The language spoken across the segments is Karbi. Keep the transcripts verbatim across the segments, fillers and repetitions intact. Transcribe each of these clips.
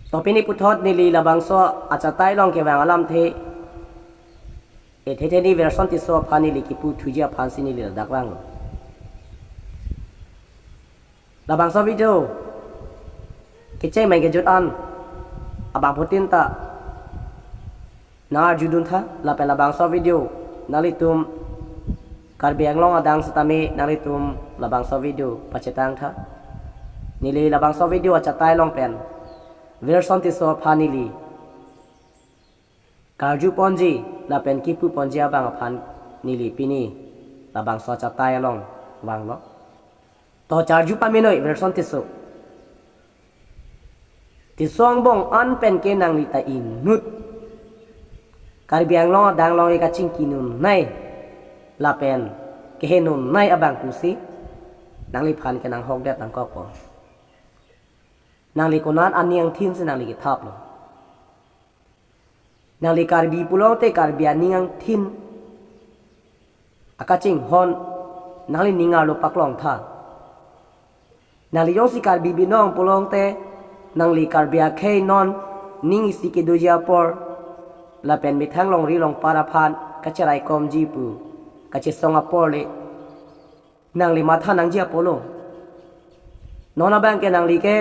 To pini puthot neli labangso achatai along kevang alamthe, ethe the ni Welson Tisso aphan neli kipu thuji aphansi neli ladak vanglo. Labangso video kecheng meng kejut an abangphutin ta nang-arjudun tha, lapen labangso video nanglitum Karbi Anglong adang setame nanglitum labangso video pachetang tha. Neli labangso video achatai along pen Welson Tisso aphan neli karju ponji lapen kipu ponji abang aphan neli pini labangso achatai along vanglo. To charju pamenoi Welson Tisso. Tisso angbong an pen ke nangli ta inut Karbi Anglong adang along kachingki nunnei lapen kehe nunnei abang pusi nangliphan ke nanghokdet nangkokpo. Nangli konat aning angthin si nangli kethaplo. Nangli Karbi pulote Karbi aning angthin akachinghon nangli ning arlo paklong tha. Nangli jongsi Karbi binong pulote nangli Karbi akhei non ning isi kedoji apor lapen methang longri longpat aphan kacheraikomji pu kachesong apor le nangli matha nangji apotlo. Non abang ke nangli ke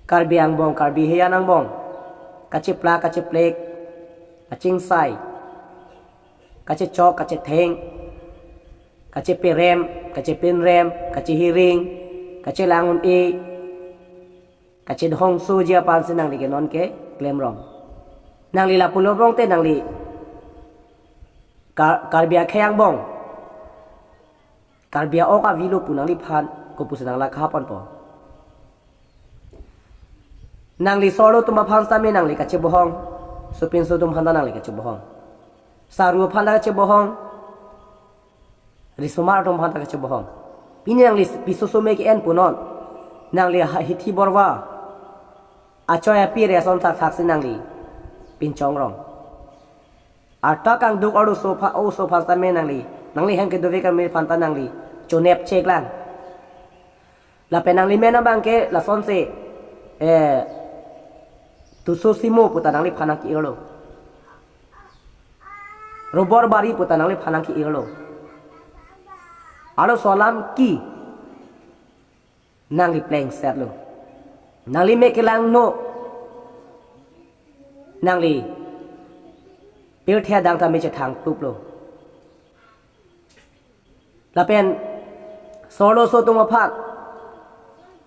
Karbi angbong, Karbi heian angbong kacheplak kacheplek, kachingsai, kachechok kachetheng, kacheperem kachepinrem, kachehiring, kachelang un-e, kachedhongsoji aphansi nangli ke non ke klemrong. Nangli lapulo pulote nangli Ka-, Karbi akhei angbong, Karbi a-ok avelo pu nangliphan kopusi nang lakha ponpo. Nangli sorlo atum aphan setame nangli kachebohong, sopinso atum aphan ta nangli kachebohong, saru aphan ta kachebohong, risomar atum aphan ta kachebohong. Pini nangli piso some ke-en punon. Nangli ha-, hithi borwa achoi api reson thakthak si nangli pinchongrong. Arta kangduk arloso aphan, oso aphan setame nangli, nangli hem kedove kami aphan ta nangli chonep cheklang. Lapen nangli men abang ke lasonsi, eh, Tisso simo pu ta nangliphan nangki-irlo. Robor bari pu ta nangliphan nangki-irlo. Arloso alam ke nangli plengsetlo. Nangli mek kelangno. Nangli pirthe adang ta me chethang tuplo. Lapen sorlo so atum aphan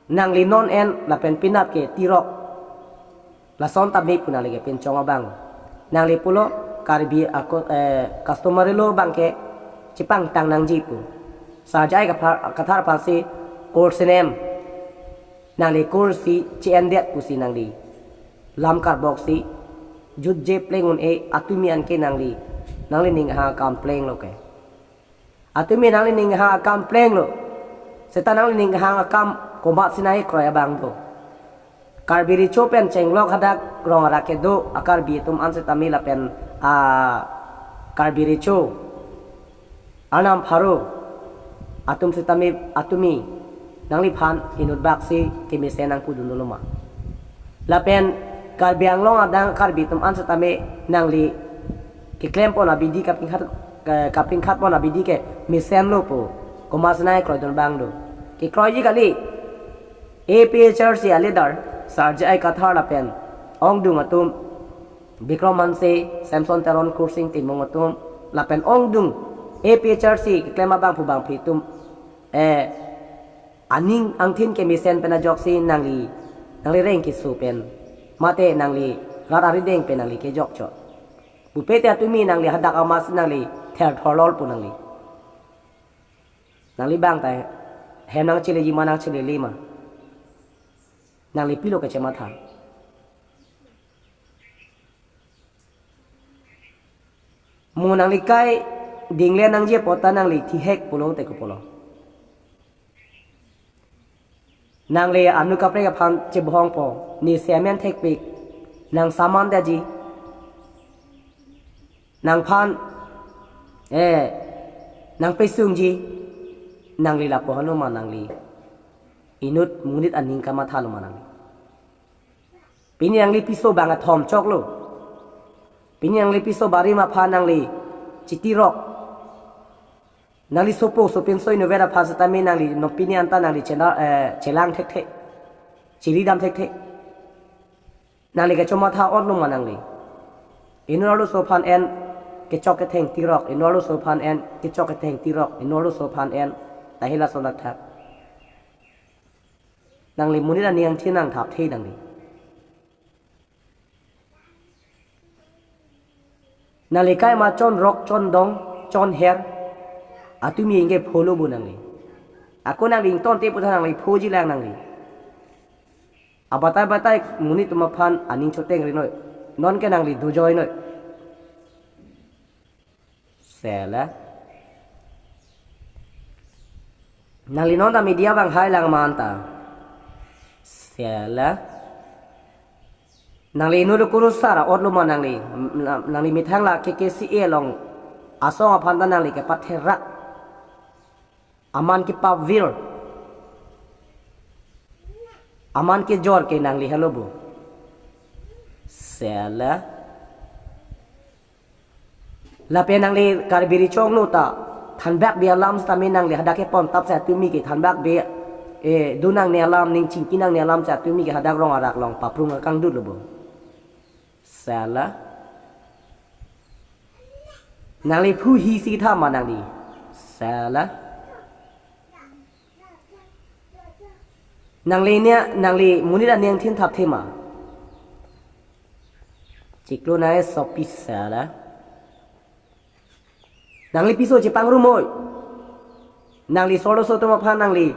nangli non en lapen penap ke tirok. Lason ta me pu nangli ke pinchong abang. Nangli pulo Karbi ako, eh, customary law abang ke chepangtang nangji pu. Sar J I Kathar, Kathar aphansi court sinem. Nangli court si che-endet pusi nangli lam karboksi jutje pleng un-e atumi anke nangli, nangli ning ha kam plenglo ke. Atumi nangli ning ha kam plenglo. Seta nangli ning ha kam komatsi nangkekroi abang do. Karbi Recho pen chenglok hadak rong arak kedo a-Karbi atum an setame lapen a-Karbi Recho, Arnam Pharo atum setame atumi nangliphan inutbaksi kemesen nangpudun dolo ma? Lapen Karbi Anglong adang Karbi atum an setame nangli keklem pon abidi kapingkhat, eh, kapingkhat pon abidi ke mesenlo pu komatsi nangkekroidun abang do? Kekroiji kali. A P H L C a-leader Sar J I Kathar lapen ongdung atum Bikram Hanse, Samson Teron, Khursing Timung atum lapen ongdung A P H L C keklem abangphu bangphi atum, eh, aning angthin kemesen pen ajoksi nangli, nangli reng keso pen mate nangli rat arideng pen nangli kejok chot. Pupe te atumi nangli hadak amatsi nangli therthor lol pu nangli. Nangli bang ta hem nangcheleji ma nangchelele ma? Nangli pilo kachematha? Mo nangli kai dinglen nangji apot ta nangli thihek pulote kopilo? Nangli anu kaprek aphan chebohongpo, ne semen thekpik, nang saman daji, nangphan, eh, nangpesungji, nangli lapu hanu ma nangli inut monit aning kamathalo ma nangli? Pini nangli piso bang athom choklo. Pini nangli piso barim aphan nangli chitirok. Nangli sopo sopinso inutvet aphan setame nangli non pini anta nangli chena, eh, chelang thekthe. Chiridam thekthe. Nangli kachomatha otlo ma nangli. Inut arloso aphan en kechok ketheng tirok, inut arloso aphan en kechok ketheng tirok, inut arloso aphan en tahila solak thak. Nangli monit aning angthin nangthapthe nangli. Nangli kaima chonrok, chondong, chonher, atumi ingke pholo bo nangli. Ako nangli ingtonte putha nangli phoji lang nangli. Abatai batai monit atum aphan aning choteng rinoi. Nonke nangli dojoinoi. Sela. Nangli non ta media bang hai lang ma anta. Sela. Nangli inut kurusar otlo ma nangli, nangli methang la K K C A along asong aphan ta nangli kepatherak. Aman kepavir. Aman kejor ke nangli helo bo. Sela. Lapen nangli Karbi Riso Nimso ta thanbak bi alam setame nangli hadak kepon tap si atumi ke thanbak bi, eh, do nangne alam, ning chingki nangne alam si atumi ke hadak rong arak along paprung akangdut lo bo. Sela. Nangli phu hi si thama nangli. Sela. Nangli ne, nangli monit aning angthin thapthe ma. Chiklo nai sopi sela. Nangli piso chepangrum noi. Nangli solo so atum aphan nangli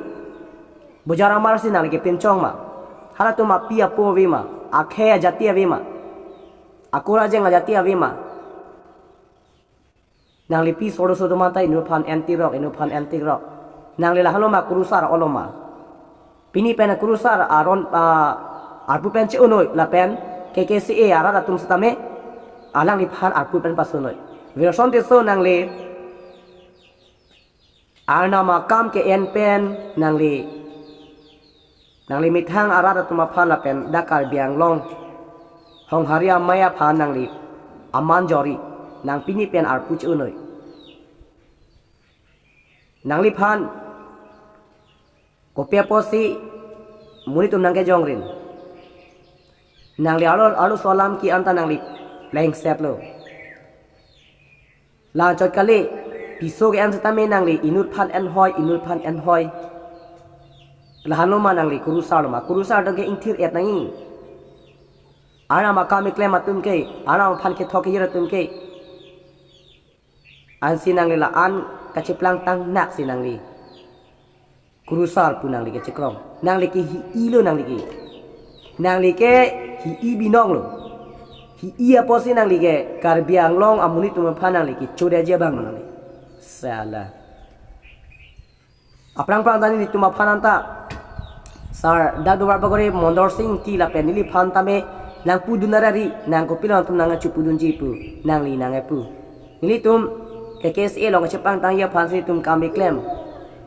bojar amar si nangli kepinchong ma. Halatum api apo ave ma. Akhei ajati ave ma. Akur ajeng ajati ave ma. Nangli piso solo so atum anta inut aphan en tirok, inut aphan en tirok. Nangli lahenlo ma kurusar olo ma. Pini pen kurusar aron, ah, arpu pen che-un noi lapen K K C A arat atum setame alangliphan arpu pen pasun noi. Wilson Tisso nangli arnam akam ke-en pen nangli, nangli methang arat atum aphan lapen dak Karbi Anglong Honghari Amei aphan nangli aman jori nang pini pen arpu che-un noi. Nangliphan kopi apotsi monit atum nangkejongrin. Nangli arlo, arloso alam ke-en ta nangli plengsetlo. La chot kali, piso ke-en setame nangli inut aphan en hoi, inut aphan en hoi. Lahenlo ma nangli kurusar lo ma, kurusar atum ke ingthir-et nangji. Arnam akam keklem atum ke, arnam aphan kethok kejir atum ke. Ansi nangli la-an kacheplang tangnak si nangli kurusar pu nangli kechekrong. Nangli ke hi-i lo nangli ke. Nangli ke hi-i binong lo. Hi-i apotsi nangli ke Karbi Anglong amonit atum aphan nangli ke chodeje abang lo nangli. Sela. Aphrang phrang ta nelitum aphan anta sar dak Duarbagori Mondor Sing Ingti lapen neliphan tame nangpudun arari, nang kopilo nangtum nangchepudunji pu nangli nangpu. Nelitum K K C A along kachepangtangji aphansi nelitum kam keklem.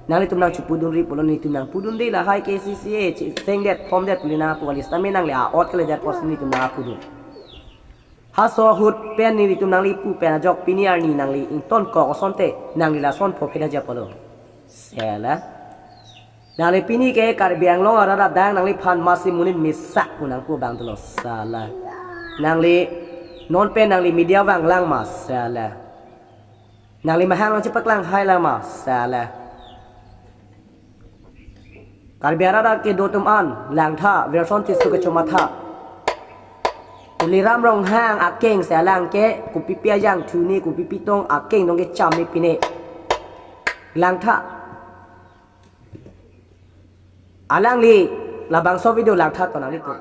Nanglitum nangchepudunri pulo nelitum nangpudunde, lahai K C C A che-, sengdet, phomdet puli nangpu kali setame nangli a-ot kalidet apotsi nelitum nangpudun. Halaso ahut pen nelitum nangli pu pen ajok pini arni nangli ingtonkok asonte nangli lason phophe daja pulo. Sela. Nangli pini ke Karbi Anglong arat adang nangliphan masi monit mesak pu nangpu abang dolo sela. Nangli non pen nangli media vanglang ma sela. Nangli mahang nangchepaklang hai lang ma sela. Karbi arat akedo atum an langtha, Wilson Tisso kechomatha. Tuliram Ronghang akeng si alang ke kopipi ajangthu ne, kopipi tong akeng tong kecham ne pine. Langtha. Alangli labangso video langtha to nanglitum.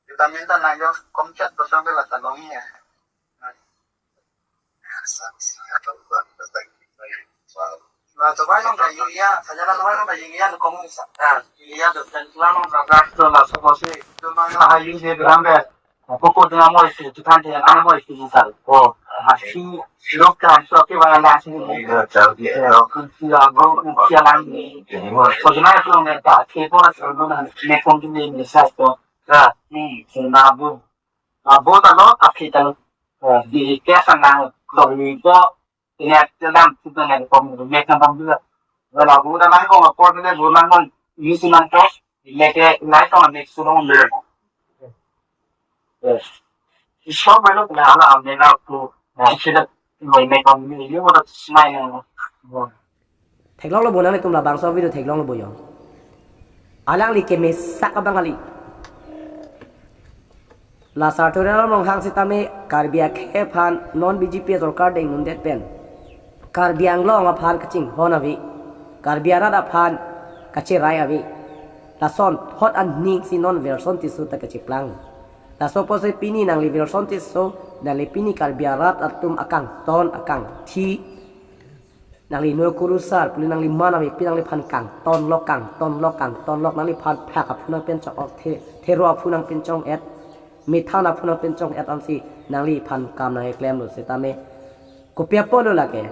Vitamin ta nang yo kom chat pasang ke la tanong ya. Na, tobai nong ka urea, saja na tobai nong ka urea lo kom sa. Ah, urea do ten pula nong ka gas do la so ko si. Cuma la ha use gram be. Ko ko dina mo isi, tu kan dia mo isi ni sar. Oh. Asi, lo ka so ke wala si. Iya, tahu dia. Kunci lagu, kunci alam ni. Pagna ko na ta ke po so na me kong ni ni sa to. Ka ni sinabu. Abo ta lo ta kita lo. Di ke sana to ni ko. Ini dalam kita na ko me kan bang dia. Wala bu dalam ko ko ni bu nang ni si nang to. Leke lai tong mek sulong le. Yes. Isho melo kena ala amena ku. Na sila mai mek kami ni mo da smai na. Theklonglo bo nanglitum labangso video theklonglo bo yo. Alangli kemesak abang kali. La Sarthe Rongphar along hang sitame Karbi akhei aphan non B J P sorkar dengdundet pen Karbi Anglong aphan kachinghon ave, Karbi arat aphan kacherai ave. Lason thot aning si non Welson Tisso ta kacheplang. Laso apotsi pini nangli Welson Tisso, nangli pini Karbi arat atum akangton akangthi. Nangli no kurusar, puli nangli man ave, pini nangliphan kangtonlok, kangtonlok, kangtonlok, nangliphan phak aphu nangpinchong-et, the, thero aphu nangpinchong-et, methan aphu nangpinchong-et ansi nangliphan kam nangklemlo sitame. Kopi apotlo lake.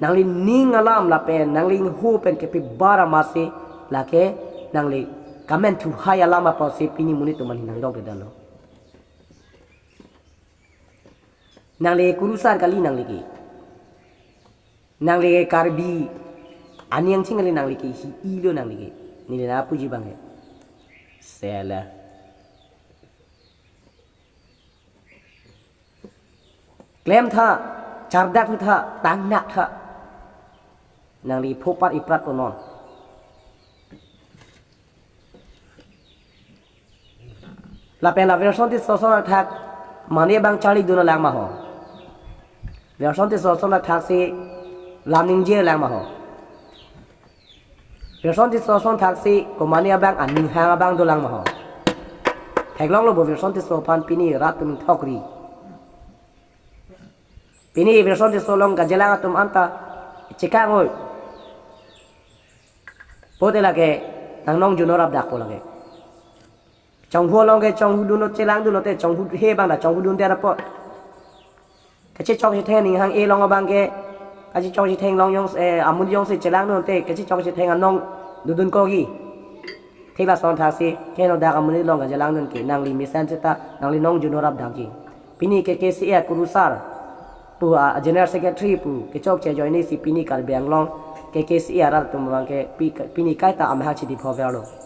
Nanglining alam lapen, nangli ingho pen kepi bar amatsi lake, nangli kamen thuhai alam apotsi pini monit atum aning nangdok dedalo. Nangli kurusar kali nangli ke. Nangli ke Karbi aning ching kali nangli ke, hi-ilo nangli ke. Neli na puji bang ke. Sela. Klem tha, chardak tha, tangnak tha. Nangli phopat iprat konon. Lapen la Welson Tisso ason athak mane abang charlidun lang ma ho. Welson Tisso ason athak si lam ningje lang ma ho. Welson Tisso ason athak si komane abang aning hang abang dolang ma ho. Theklonglo bo Welson Tisso aphan pini rat atum thokri. Pini Welson Tisso along kachelang atum anta chekang oi. Pote lake nang nong junor ap dak po lake. Chonghu along ke chonghu dunlo, chelangdunlo te chonghu he abang ta chonghu dundet apot. Kachechok chetheng aning hang e along abang ke, kachechok chetheng along jongsi, eh, amonit jongsi chelangdun te kachechok chetheng anong dundun kogi. Thik lason athak si keno dak amonit along kachelangdun ke nangli mesen seta nangli nong junor ap dakji. Pini K K C A akurusar pu a General Secretary pu kechokche ajoine si pini Karbi Anglong K K C A arat atum abang ke pi-, pini kaita amahak chidi phoverlo.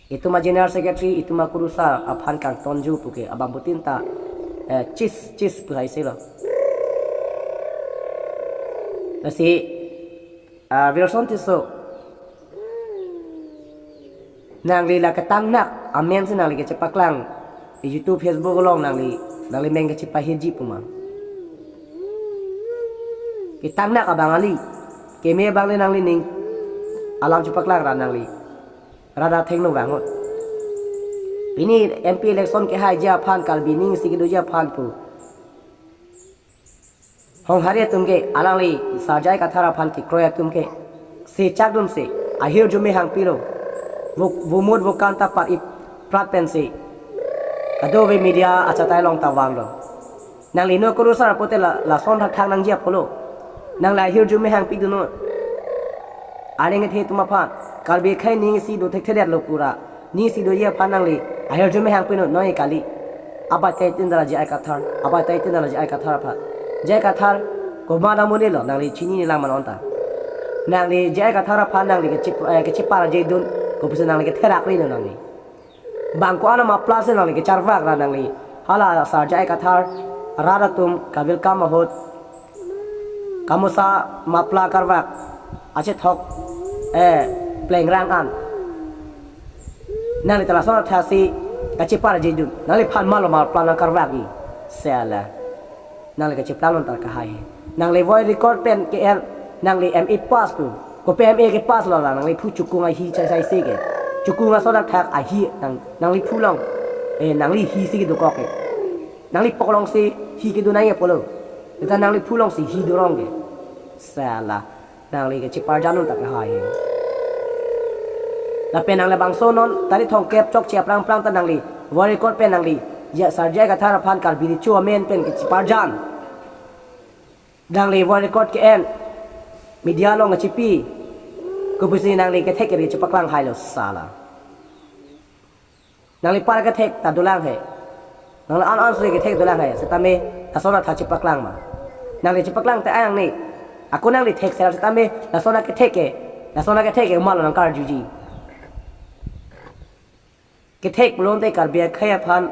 Itum a General Secretary, itum akurusar aphan kangtonju pu ke abangphutin ta, eh, chis, chis pu hai selo. Lasi, ah, Welson Tisso, nangli la ketangnak amen si nangli kechepaklang YouTube, Facebook along nangli, nangli meng kechepahirji puma. Ketangnak abang kali, keme abang le nanglining alam chepaklang ra nangli. Rada thengno vangot. Pini M P election kehaiji aphan, Karbi aning isi kedoji aphan pu Honghari atum ke alangli Sir J I Kathar aphan kekroi atum ke sechakdun si ahirjume hangpilo. Vo-, vomut vokan ta par-i prat pensi kadokave media achatai along ta vanglo. Nangli no kurusar pote la, lason thakthak nangji apotlo. Nangli ahirjume hangpidunnon. Areng kethe atum aphan. Karbi akhei aning isi do thekthedetlo pura. Aning isi doji aphan nangli ahirjume hangpidunnon kali. Abatai tin dala J I Kathar. Abatai tin dala J I Kathar aphan. J I Kathar komat amonitlo nangli chinine lang ma non ta. Nangli J I Kathar aphan nangli kechip-, eh, kechiparjedun. Kopusi nangli ketherakri no nangli. Bang ko-an a muffler si nangli kecharvak ra nangli. Hala Sir J I Kathar rat atum ka-welcome ahut kamosa muffler karvak achethok, eh, plengrang an. Nangli ta lason athak si kachiparjedun. Nangliphan malo muffler nangkarvakji. Sela. Nangli kacheplang non ta kahai. Nangli voice record pen ke-er nangli M A pass pu. Kopi M A kepasslo la nangli phu chukung ahi chai sai se ke. Chukung ason athak ahi nang, nangli phu along. Eh, nangli hi si kedokok ke. Nangli pok along si hi kedo nai apotlo. Eta nangli phu along si hi dorong ke. Sela. Nangli kechiparjan non ta kahai. Lapen nangli bangso non tarik thomkep chokche aphrang phrang ta nangli voice record pen nangli, ya, Sir J I Kathar aphan Karbi Recho amen pen kechiparjan. Nangli voice record ke-en, media along kachipi, kopusi nangli kethek kere chepaklang hailo sala. Nangli par kethek ta dolang he. Nangli an an suri kethek dolang he. Setame lason atha chepaklang ma? Nangli chepaklang te ayang ni. Ako nangli thek sel setame lason akethek ke, lason akethek ke umalo nangkarjuji. Kethek pulote Karbi akhei aphan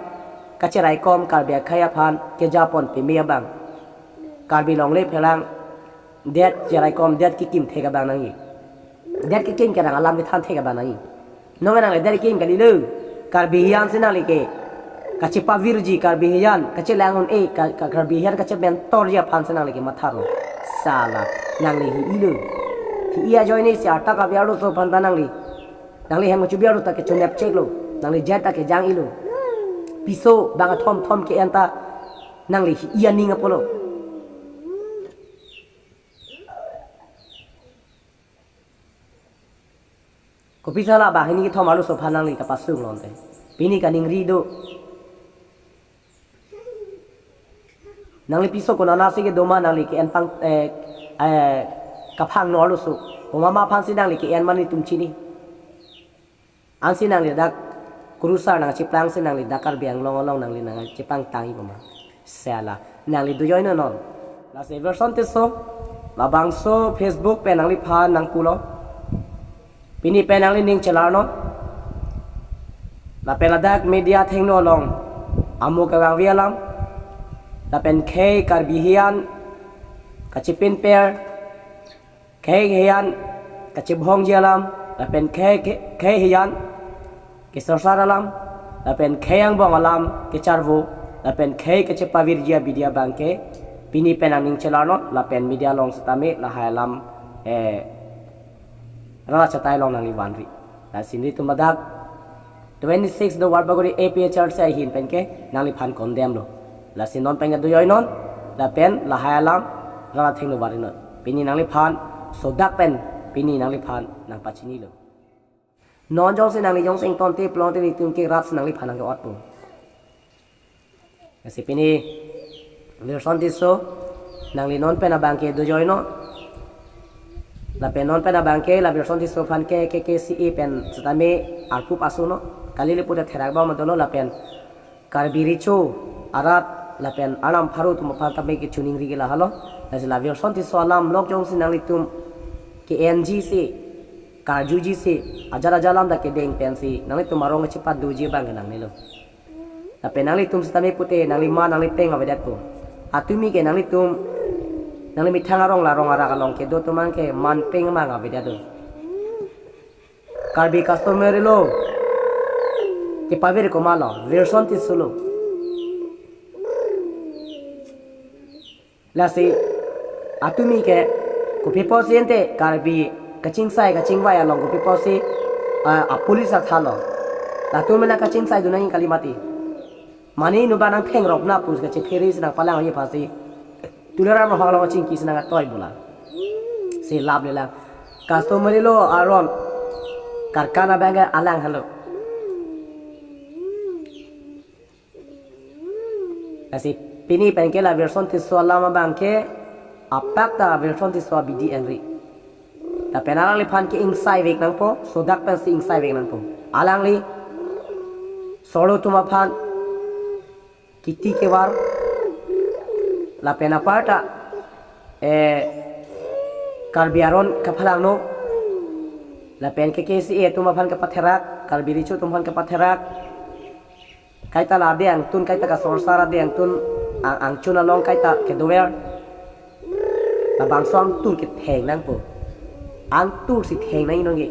kacheraikom, Karbi akhei aphan kejapon peme abang. Karbi longle phelang det cheraikom, det kekim thek abang nangji. Det kekim kerang alam kethan thek abang nangji. Nonke nangli det kekim kalilo. Karbi hiyan si nangli ke kachepavirji, Karbi hiyan kachelang un-e, ka-, ka-, Karbi hiyan kachementorji aphan si nangli ke matharo. Sala, nangli hi-ilo. Hi-i ajoine si arta Karbi arloso aphan ta nangli, nangli hem kachubi arlo ta kechonep cheklo. Nangli jet ta kejang-ilo. Piso bang athom thom ke-en ta nangli hi-i aning apotlo. Kopi sala banghini kethom arloso aphan nangli kapasung lonte? Pini kaningri do. Nangli piso konat si kedo ma nangli ke-en pang, eh, eh, kaphang no arloso? Komama aphan si nangli ke-en ma nelitum chini. Ansi nangli dak kurusar nangcheplang si nangli dak Karbi Anglong along nangli nangchepangtang-i poma? Sela, nangli dojoine non. Lasi Wilson Tisso, labangso Facebook pen nangliphan nangpulo. Pini pen nangli ning chelarnon. Lapen ladak media athengno along amo kevangve alam, lapen khei Karbi hiyan kachepinper, khei hiyan kachebhongji alam, lapen khei, khei, khei hiyan kesorsar alam, lapen khei angbong alam kecharvo, lapen khei kachepavirji abidi abang ke pini pen nangning chelarnon, lapen media along setame lahai alam, eh, rat achatai along nangli vanri. Lasi nelitum ladak twenty-six do Warpaguri A P H R C ahin pen ke nangliphan condemn lo. Lasi non pen ke dojoinon, lapen lahai alam rat athengno vanrinon. Pini nangliphan sodak pen pini nangliphan nangpachinilo. Non jongsi nangli jongsi ingtonte pulote nelitum ke rat si nangliphan nangke-otpo. Lasi pini Wilson Tisso, nangli non pen abang ke dojoinon. Lapen non pen abang ke la Wilson Tisso aphan ke K K C A pen setame arpu pasunnon. Kali le puta therak bom dolo lapen Karbi Recho arat lapen Arnam Pharo atum aphan tame kechiningri ke lahelo. Lasi la Wilson Tisso alam lok jongsi nanglitum ke-enji si, karjuji si, ajat ajat alam dak kedeng pensi nanglitum arong kachepadoji abang ke nangnelo. Lapen nanglitum setame pute nangli man nangli peng avedetpo. Atumi ke nanglitum, nangli methang arong la rong arak along kedo atum abang ke man peng mang avedet do. Karbi customary law kepavir komatlo? Wilson Tisso lo. Lasi atumi ke kopi apotsi ente Karbi kachingsai kachingvai along kopi apotsi, ah, a police athalo? Latum mena kachingsai dunang kali mati. Mane inut abang nangthengrok na police kachephere si nangpalang aji aphansi Tuliram Ronghang along kachingki si nangtoi bola. Si lap lelang. Customary law aron karkan abang ke alang helo. Lasi pini pen ke la Wilson Tisso alam abang ke apak ta Wilson Tisso abidi enri. Lapen alangliphan ke-ingsaivek nangpo, sodak pensi ingsaivek nangpo. Alangli solo atum aphan kiti kevar, lapen aparta, eh, Karbi aron kaphalangno, lapen K K C A atum aphan kapatherak, Karbi Recho atum aphan kapatherak. Kaita la ade angtun, kaita kasorsar ade angtun, ang, angchun along kaita kedover. Labangso angtur ketheng nangpo. Angtur si theng nang inong ke.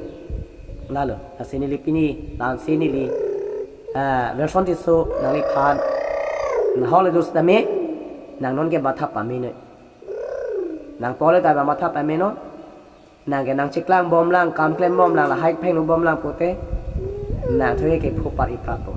Lalo, lasi neli pini, lasi neli, eh, Wilson Tisso nangliphan nahok le do setame, nang non ke matha pamenoi. Nang pole ta ba matha pameno. Nang ke nangcheklang bomlang, kam klem bomlang, lahai phengno bomlang pute, nangthu ke phu par-i prapo.